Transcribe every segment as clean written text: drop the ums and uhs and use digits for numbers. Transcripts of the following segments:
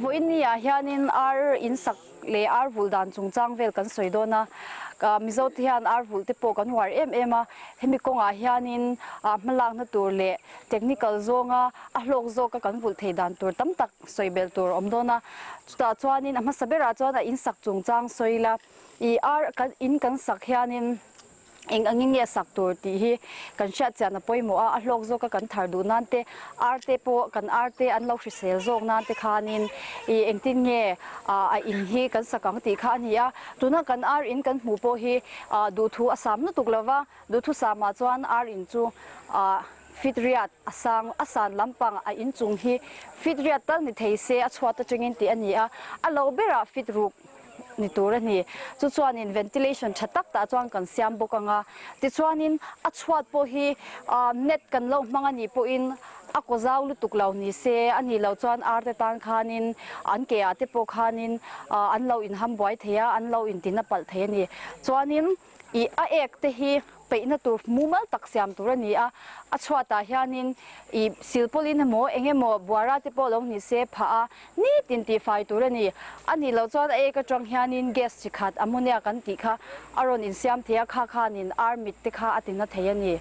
Vawiin ni ah hianin ar in sak leh ar vulh dan chungchang vel kan sawi dawn a, Mizo te hian ar vulh te pawh kan uar em em a, hemi kawngah hianin hmalakna tur leh technical zawnga a hlawk zawka kan vulh theih dan tur tam tak sawi belh tur a awm dawn a, chutah chuanin a hmasa berah chuan a in sak chungchang sawi ila, ih ar kan in kan sak hianin eng angin nge sak tur tih hi kan hriat chian a pawimawh a, a hlawk zawka kan thar duh nan te ar te pawh kan ar te an lo hrisel zawk nan te khanin ih engtin nge a in hi kan sak ang tih kha a ni a, tuna kan ar in kan hmuh pawh hi duhthu a sam lutuk lova, duhthusamah chuan ar in chu ah. Fit riat a sang a san lampang a inchung hi fit riat tal ni thei se a chhuat atangin tih a ni a, a lo berah fit ruk ni tur a ni. Chu chuanin ventilation tha tak tah chuan kan siam bawk ang a, tichuanin a chhuat pawh hi net kan lo hmang a nih pawhin a kaw zau lutuk lo ni se a nih loh chuan ar te tan khanin an ke ah te pawh khanin an lo inham buai thei a, an lo intina palh thei a ni. Chuanin Ih a ek te hi peihna tur mumal tak siam tur a ni a, a chhuatah hianin ih silpawlin emaw eng emaw buara te pawh lo ni se phah a, nitin tihfai tur a ni. A nih loh chuan a ek atang hianin gas chi khat ammonia kan tih kha a rawn insiam thei a, kha khanin ar mit te kha a tina thei a ni.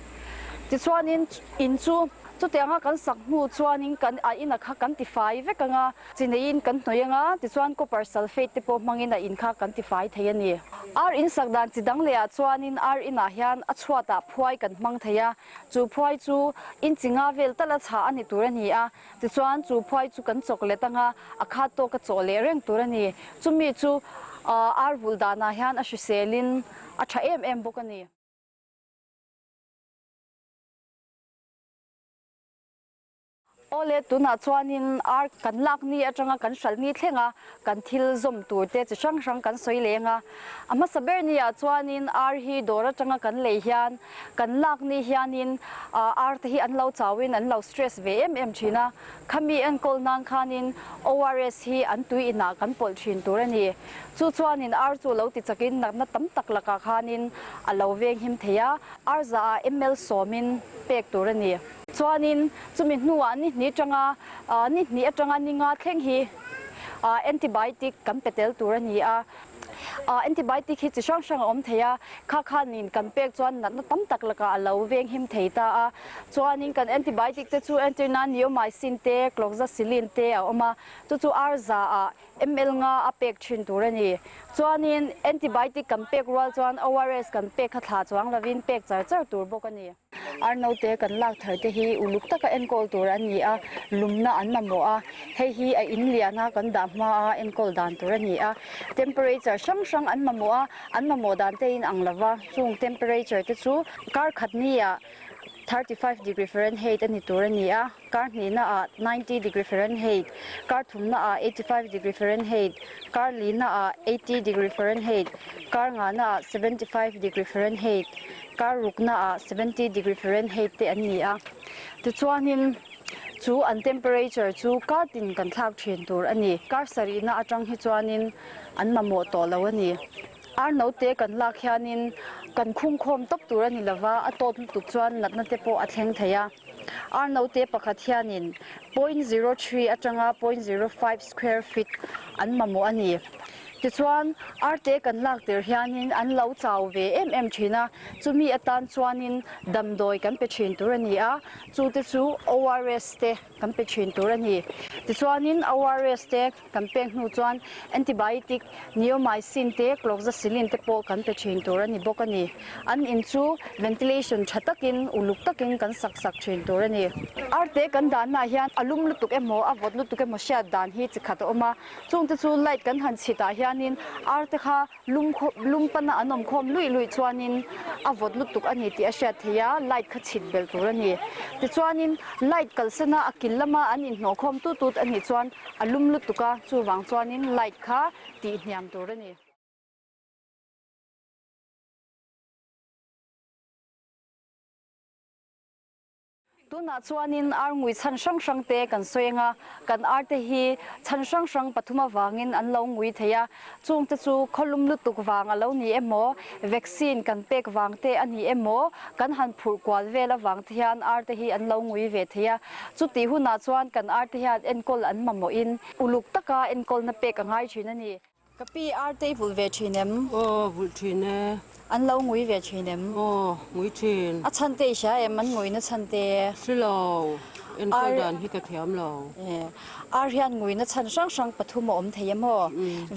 Tichuanin in chu chutianga kan sak hnu chuanin kan a ina kha kan tifai vek ang a. Chi neiin kan hnawih ang a, tichuan copper sulphate te pawh hmangin a in kha kan tifai thei a ni. Ar in sak dan chi dang lehah chuanin ar inah hian a chhuatah phuai kan hmang thei a, chu phuai chu inchi nga vel tal a chhah a ni tur a ni a, tichuan chu phuai chu kan chawk let ang a, a khat tawk a chawh leh reng tur a ni. Chumi chu ar vulh danah hian a hriselin a tha em em bawk a ni. Awle, tunah chuanin ar kan lak ni atanga kan hralh ni thlenga kan thil zawm tur te chi hrang hrang kan sawi leng a. A hmasa ber niah chuanin ar hi dawr atanga kan lei hian kan lak ni hianin ar te hi an lo chauin an lo stress ve em em thin a. Khami enkawl nan khanin ORS hi an tui inah kan pawlh thin tur a ni. Chu chuanin ar chu lo ti chakin natna tam tak lakah khanin a lo venghim thei a, ar zaah ml sawmin pek tur a ni. Chuanin chumi hnuah ni hnih atanga ni hnih atanga ni nga thleng hi antibiotic kan pe tel tur a ni a. Antibiotic hi chi hrang hrang a awm thei a, kha khanin kan pek chuan natna tam tak lakah a lo venghim thei ta a. Chuanin kan antibiotic te chu entirna neomycin te, cloxacillin te a awm a, chu chu ar zaah ml nga a pek thin tur a ni. Chuanin antibiotic kan pek rual chuan ORS kan pek kha thla chuang lovin pek char char tur bawk a ni. Ar naute kan lak thar te hi uluk taka enkawl tur an ni a, lumna an mamawh a, hei hi a in lian a kan dah hma a enkawl dan tur a ni a. Temperature hrang hrang an mamawh a, an mamawh dan te in ang lova, chung temperature te chu kar khat nia 35 degree Fahrenheit a ni tur a ni a. Kar hnihna ah 90 degree Fahrenheit, kar thumna ah 85 degree Fahrenheit, kar lina ah 80 degree Fahrenheit, kar ngana ah 75 degree Fahrenheit, kar rukna ah 70 degree Fahrenheit te an ni a. Tichuanin chu an temperature chu kar tin kan thlak thin tur a ni. Kar sarihna atang hi chuanin an mamawh tawh lo a ni. Ar note kan lak hianin kan khungkhawm tawp tur a ni lova, a tawt lutuk chuan natna te pawh a thleng thei a. Ar note pakhat hianin 0.03 atanga 0.05 square feet an mamawh a ni. Tichuan, arte kan lak tir hianin an lo chau ve em em thin a, chumi atan chuanin damdawi kan pe thin tur a ni a, chu te chu ORS te kan pe thin tur a ni. Tichuanin ORS te Kan pek hnu chuan antibiotic, neomycin te, cloxacillin te pawh kan pe thin tur a ni bawk a ni. An in chu ventilation tha takin, uluk takin kan sak sak thin tur a ni. Arte kan dahnaah hian a lum lutuk emaw, a vawt lutuk emaw hriat dan hi chi khat a awm a. Chungte chu light kan han chhitah hianin arte kha Lum lum pana an awm khawm luih luih chuanin a vawt lutuk a ni tih a hriat theih a, light kha chhit belh tur a ni. Tichuanin light kalsana a kil lama an inhnawh khawm tut tut a nih chuan a lum lutuk a, chuvang chuanin light kha tih hniam tur a ni. Tunah chuanin ar ngui chhan hrang hrang te kan sawi anga, kan ar te hi chhan hrang hrang pathum avangin an lo ngui thei a, chungte chu khawlum lutuk vang a lo ni emaw, vaccine kan pek vang te a ni emaw, kan han phurh kual vel avang te hian ar te hi an lo ngui ve thei a. Chutih hunah chuan kan ar te hian enkawl an mamawhin uluk taka enkawlna pek a ngai thin a ni. Ka pi ar te i vulh ve thin em? Aw, vulh thin e. An lo ngui ve thin em? Aw, ngui thin. A chhan te i hria em? An nguina chhan te? Hre lo, enkawl dan hi ka thiam lo. Ar hian nguina chhan hrang hrang pathum a awm thei em aw?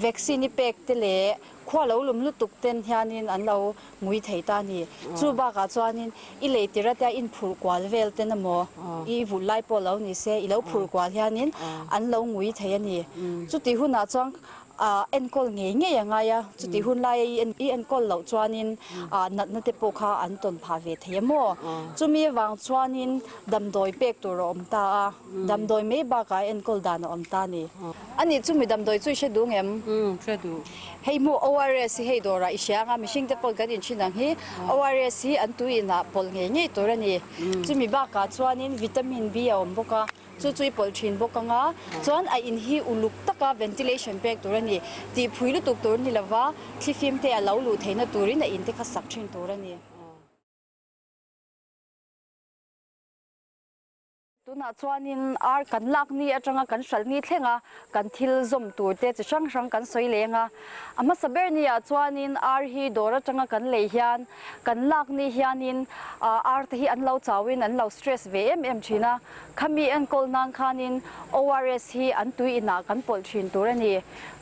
Vaccine i pek te leh khua lo lum lutuk ten hianin an lo ngui thei ta a ni. Chu bakah chuanin i lei tir atia inphurh kual vel ten emaw i vulh lai pawh lo ni se i lo phurh kual hianin an lo ngui thei a ni. Chutih hunah chuan enkawl ngei ngei a ngai a, chutih hun laia i enkawl loh chuanin natna te pawh kha an tawn phah ve thei a maw? Chumi avang chuanin damdawi pek tur a awm ta a, damdawi mai bakah enkawl dan a awm ta a ni. A nih chumi damdawi chu i hre duh ngem? Hre duh. Hei hmuh ORS hi hei dawrah i hria anga mihring te pawh kan inthin ang hi ORS hi an tui inah pawlh ngei ngei tur a ni. Chumi bakah chuanin vitamin B a awm bawk a, chu chu i pawlh thin bawk anga chuan a in hi uluk taka ventilation pek tur a ni. Tihphui lutuk tur ni lova thlifim te a lo luh theihna turin a in te kha sak thin tur a ni. Tunah chuanin ar kan lak ni atanga kan hralh ni thlenga kan thil zawm tur te chi hrang hrang kan sawi leng a. A hmasa ber ni ah chuanin ar hi dawr atanga kan lei hian kan lak ni hianin ar te hi an lo chauin an lo stress ve em em thin a. Khami enkawl nan khanin ORS hi an tui inah kan pawlh thin tur a ni.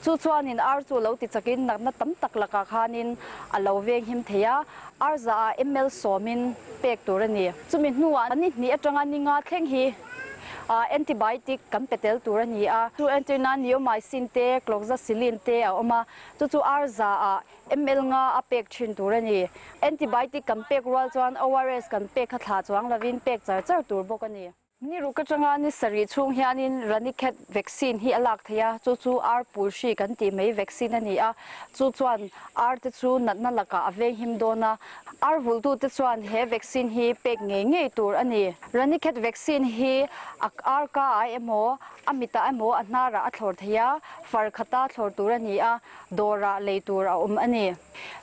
Chu chuanin ar chu lo ti chakin natna tam tak lakah khanin a lo veng him thei a. Ar za ah ml sawmin pek tur a ni. Chumi hnuah ni hnih atanga ni nga thleng hi antibiotic kan pe tel tur a ni a. Chu entir nan neomycin te, cloxacillin te a awm a, chu chu ar za ah ml nga a pek thin tur a ni. Antibiotic kan pek rual chuan ORS kan pek kha thlah chuang lovin pek char char tur bawk a ni. Ni ruk atanga ni sarih chhung hianin Ranikhet vaccine hi a lak theih a, chu chu ar pul hri kan tih mai vaccine a ni a, chu chuan ar te chu natna lakah a venghim dawn a, ar vulhtute chuan he vaccine hi pek ngei ngei tur a ni. Ranikhet vaccine hi a ar ka ah emaw, a mitah emaw a hnarah a thlawr thei a, far khata thlawr tur a ni a, dawrah lei tur a awm a ni.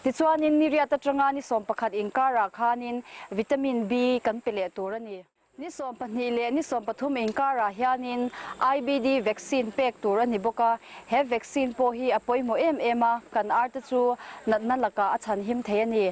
Tichuanin ni riat atanga ni 11 inkarah khanin vitamin B kan pe leh tur a ni. Ni 12 leh ni 13 inkarah hianin IBD vaccine pek tur a ni bawk a, he vaccine pawh hi a pawimawh em em a, kan ar te chu natna lakah a chhan him thei a ni.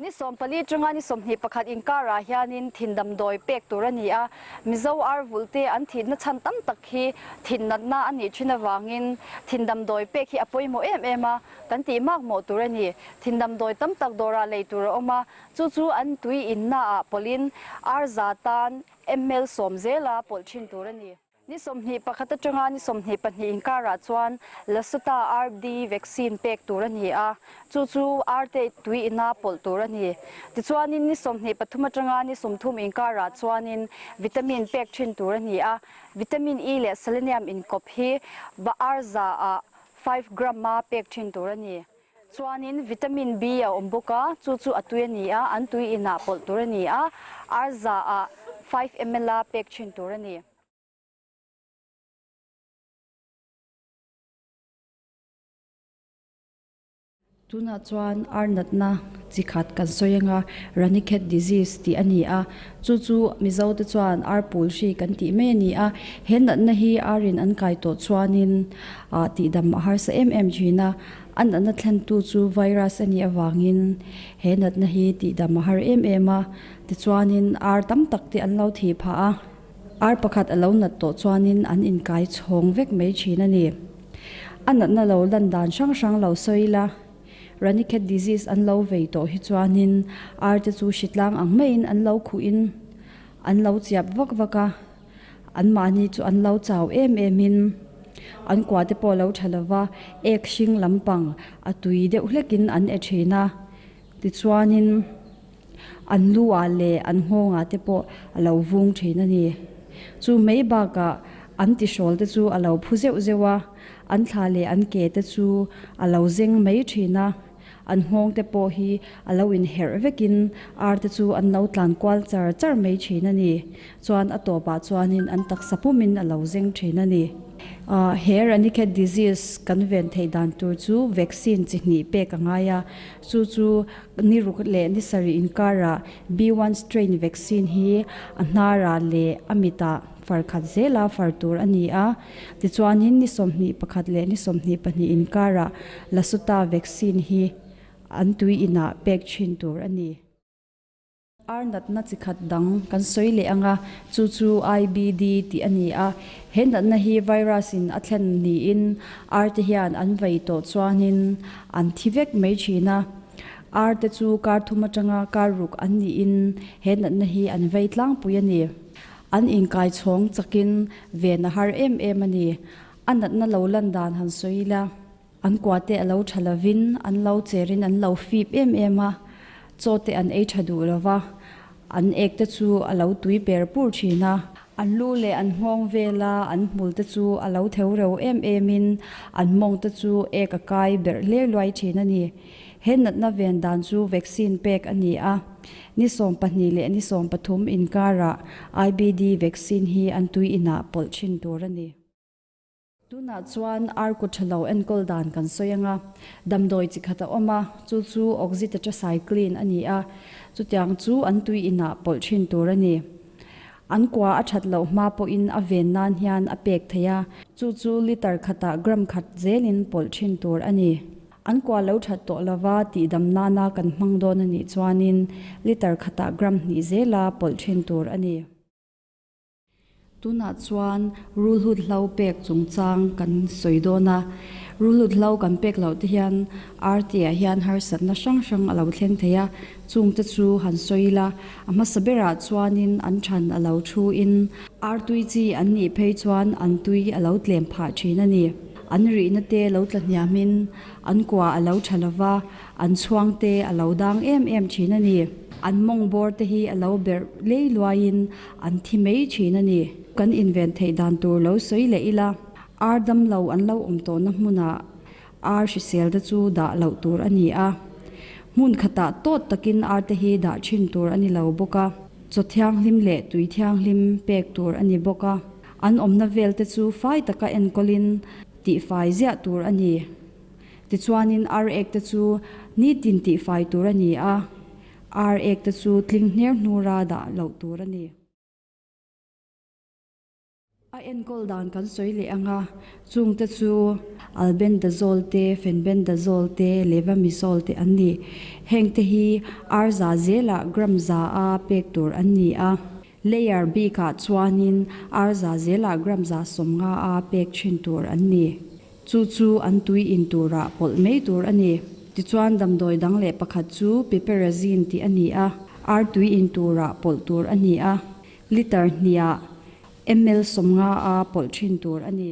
Ni 14 atanga ni 21 inkarah hianin thin damdawi pek tur a ni a, Mizo ar vulh te an thihna chhan tam tak hi thin natna a nih thin avangin thin damdawi pek hi a pawimawh em em a, kan tih makmawh tur a ni. Thin damdawi tam tak dawrah lei tur a awm a, Chu chu an tui inna ah pawlhin ar za tan ml sawm zela pawlh thin tur a ni. Ni 21 atanga ni 22 inkarah chuan Lasota RD vaccine pek tur a ni a, chu chu ar te tui ina pawlh tur a ni. Tichuanin ni 23 atanga ni 30 inkarah chuanin vitamin pek thin tur a ni a, vitamin E leh selenium inkawp hi ba ar za ah 5 gram a pek thin tur a ni. Chuanin vitamin B a awm bawk a, chu chu a tui a ni a, an tui inah pawlh tur a ni a, ar za ah 5 ml a pek thin tur a ni. Tunah chuan ar natna chi khat kan sawi anga Ranikhet disease tih a ni a, chu chu Mizo te chuan ar pul hri kan tih mai a ni a, he natna hi arin an kai tawh chuanin tihdam a harsa em em thin a, A natna thlentu chu virus a nih avangin he natna hi tihdam a har em em a, tichuanin ar tam tak te an lo thih phah a, ar pakhat a lo nat tawh chuanin an inkai chhawng vek mai thin a ni. A natna lo lan dan hrang hrang lo sawi ila, Ranikhet disease an lo vei tawh hi chuanin ar te chu hritlang ang maiin an lo khuhin an lo chiap vak vak a, Anmahni chu an lo chau em em in an kua te pawh a lo tha lo va, ek hring lampang a tui deuh hlek in an e thin a, tichuanin an lu ah leh an nghawng ah te pawh a lo vung thin a ni. Chu mai bakah an tihrawl te chu a lo phu zeuh zeuh a, an thla leh an ke te chu a lo zeng mai thin a. An nghawng te pawh hi a lo inherh vekin ar te chu an lo tlan kual char char mai thin a ni. Chuan a tawpah chuanin an taksa pumin a lo zeng thin a ni. He Ranikhet disease kan ven theih dan tur chu vaccine chi hnih pek a ngai a, chu chu ni ruk leh ni sarih inkarah B one strain vaccine hi a hnarah leh a mitah far khat zela far tur a ni a. Tichuanin ni 21 leh ni 22 inkarah Lasota vaccine hi an tui inah pek thin tur a ni. Ar natna chi khat dang kan sawi leh ang a, chu chu IBD tih a ni a. He natna hi virus in a thlen niin ar te hian an vei tawh chuanin an thi vek mai thin a. Ar te chu kar thum atanga kar ruk an niin he natna hi an vei tlangpui a ni. An inkai chhawng chakin ven a har em em a ni. A natna lo lan dan han sawi ila. An kua te a lo tha lovin an lo cherin an lo fip em em a, chaw te an ei tha duh lo va, an ek te chu a lo tui per pur thin a. An lu leh an nghawng vela an hmul te chu a lo theu reu em emin an mawng te chu ek a kai berh hle luai thin a ni. He natna ven dan chu vaccine pek a ni a, ni 12 leh ni 13 inkarah IBD vaccine hi an tui inah pawlh thin tur a ni. Tunah chuan ar kut tha lo enkawl dan kan sawi ang a, damdawi chi khat a awm a, chu chu oxytetracycline a ni a, chutiang chu an tui inah pawlh thin tur a ni. An kua a that loh hma pawhin a ven nan hian a pek theih a, chu chu litre khatah gram khat zelin pawlh thin tur a ni. An kua lo that tawh lova tihdam nana kan hmang dawn a nih chuanin litre khatah gram hnih zela pawlh thin tur a ni. Tunah chuan rulhut hlo pek chungchang kan sawi dawn a, rulhut hlo kan pek loh te hian arti-ah hian harsatna hrang hrang a lo thleng thei a, chungte chu han sawi ila, a hmasa berah chuanin an than a lo thu-in artui chi an nih phei chuan an tui a lo tlem phah thin a ni. An rihna te lo tla hniamin an kua a lo tha lova, an chhuang te a lo dang em em thin a ni. An mawng bawr te hi a lo berh lei luaiin An thi mai thin a ni. Kan inven theih dan tur lo sawi leh ila, ar dam lo an lo awm tawhna hmunah ar hrisel te chu dah loh tur a ni a. Hmun khatah tawt takin ar te hi dah thin tur a ni lo bawk a. Chaw thianghlim leh tui thianghlim pek tur a ni bawk a. An awmna vel te chu fai taka enkawlin tihfai ziah tur a ni. Tichuanin ar ek te chu nitin tihfai tur a ni a. Ar ek te chu tling hner hnura dah loh tur a ni. A enkawl dan kan sawi leh ang a, chung te chu albendazole te, fenbendazole te, levamisole te an ni. Heng te hi ar za zelah gram za a pek tur an ni a. Layer bikah chuanin ar za zelah gram za 50 a pek thin tur an ni. Chu chu an tui in turah pawlh mai tur a ni. Tichuan damdawi dang leh pakhat chu piperazine tih a ni a, ar tui in turah pawlh tur a ni a, litre hniah ml 50 a pawlh thin tur a ni.